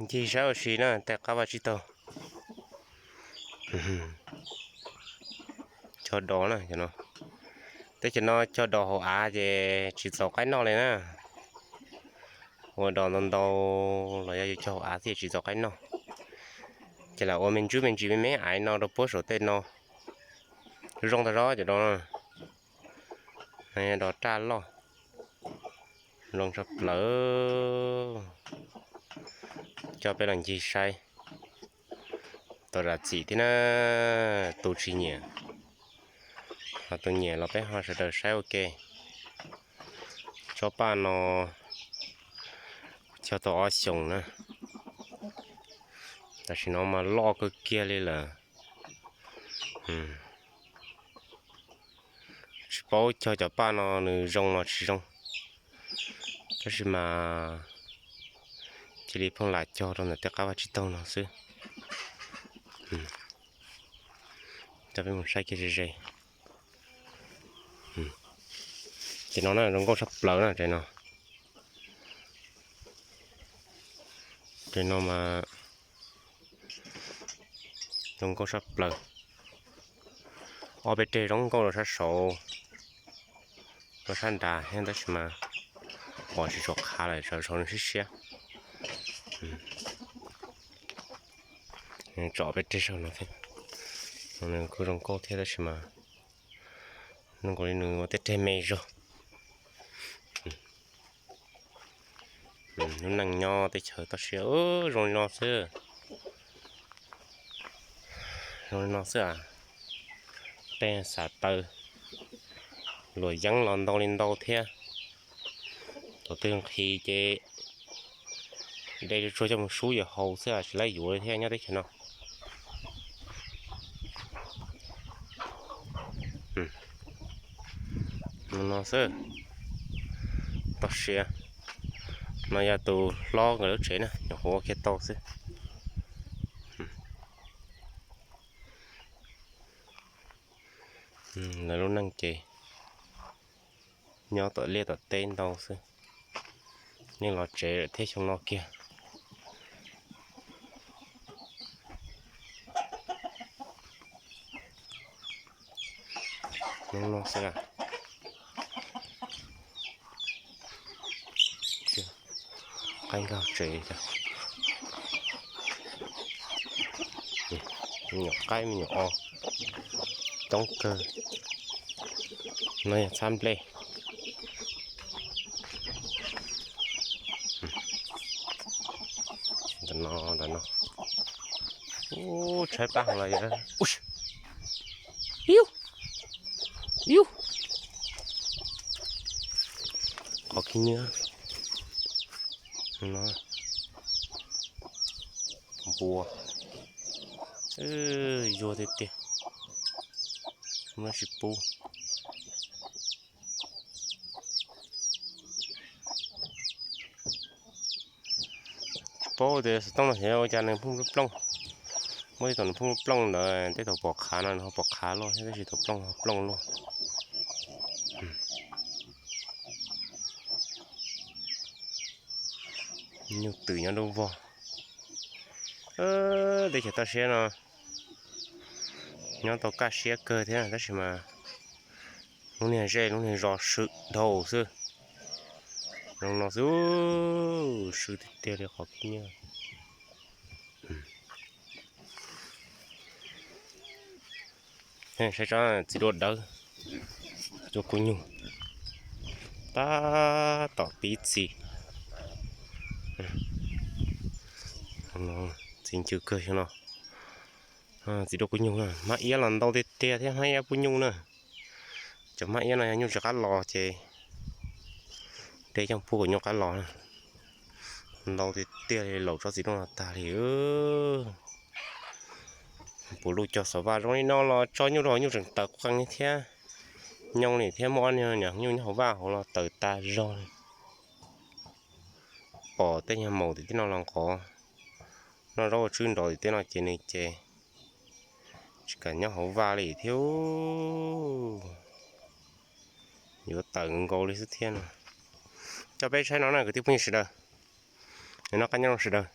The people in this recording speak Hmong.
Ncig saib ua si na, tej qab vaj tsib taug. Cog dos na, teb chaws no cog dos hauv av ces tsis txaus qaib noj li na. Ua dos ntau ntau los yog yus cog hauv av thiaj tsis txaus qaib noj. Ces lam ua me ntsis me ntsis me me aiv no rau puab saum tej no. Zoo tag zog cov dos no. Dos raj loj, zoo tshaj plaws. Coj peb los ncig saib. Tau zam txim thiab na, tus tsis nyiam, ho tus nyiam los peb ho sawv daws saib ua ke. Tsob paj no cog tau ob xyoos na, tam sim no mas loj kawg kiag li lawm. Tsis paub cog cov paj no nws zoo los tsis zoo, tab sis mas cia li pheej lam cog rau ntawm tej qab vaj tsib taug no xwb. Coj peb mus saib kiag ze ze. Ces no na zoo nkauj tshaj plaws na, ces no, ces no mas zoo nkauj tshaj plaws. Ob peb reg zoo nkauj rau sab saud, rau sab nrad thiab tab sis mas pom tsis tshua qhav lawm, saud saud nws siab siab. Tsom peb reg saud no thiab, nws kuj zoo nkauj thiab tab sis mas zoo nkaus li nws ua tej reg me zog. Lub neej nyob teb chaws toj siab zoo li no xwb. Zoo li no xwb as. Tej xav taw luam yeeb los ntau li ntau thiab. Thaum twg nqhis ces de tsuag coj mus sub yuav haus xwb, tsis laib yuav li thiab nyob teb chaws no. No xwb, toj siab. No yog tus hlob nkawd lub tsev na, nyuam qhuav ua kiag tau xwb. Lawv lub neej ces nyob tom liaj tom teb ntau xwb, yeej los tsev lawm thiab xyoo no kiag. Hnub no xwb, qaib nkag tsev, me nyuam qaib me nyuam o, coob kawg. No yog txhab nplej. Ntawm no, ntawm no. Ub, tshaib plab heev los yog. Ub, iu, iu. Qhov khib nyiab no, npua, yuag tiag tiag, muab tsis pub. Tsis paub tias xov tooj no xyov ua cas nws pheej plooj. Muaj tej thaum nws pheej plooj ntawd, tej thaum pom qhav no nws ho pom qhav luaj thiab, tab sis thaum plooj ho plooj luaj. Nyuj twm nyob dub vog. Teb chaws toj siab no nyob tau kaj siab kawg thiab tab sis mas lub niag zej lub niag zos swm dhau xwb. Zoo no xwb, swb tiag tiag li qhov khib nyiab. Saib tsob txiv duaj dawb, duaj kub nyuj, tab tom pib txi. Txiv ncw kawg xyoo no. Txiv duaj kub nyuj, hmab iab los ntau tiag tiag thiab, hmab iab pub nyuj na. Cov hmab iab no yog nyuj tsis qab los ces deb coj pub kom nyuj qab los na. Ntau tiag tiag li, laus tsob txiv duaj no tag li. Puv luj cog xov vaj zoo li no los tso nyuj rau hauv nyuj tseem tawv qees li thiab. Nyoo li thiab, muaj ob niag nyuj nyob hauv vaj hauv los tawv tas zog li. Pom tej nyuag maum tim tej no los nqov, noj zaub ua tswb nrov tim tej no ces nws ces tsis kam nyob hauv vaj li thiab. Yuav tawm nkaus li xwb thiab no. Coj peb saib no na kwv tij phooj ywg sawv daws. Noj qab nyob zoo sawv daws.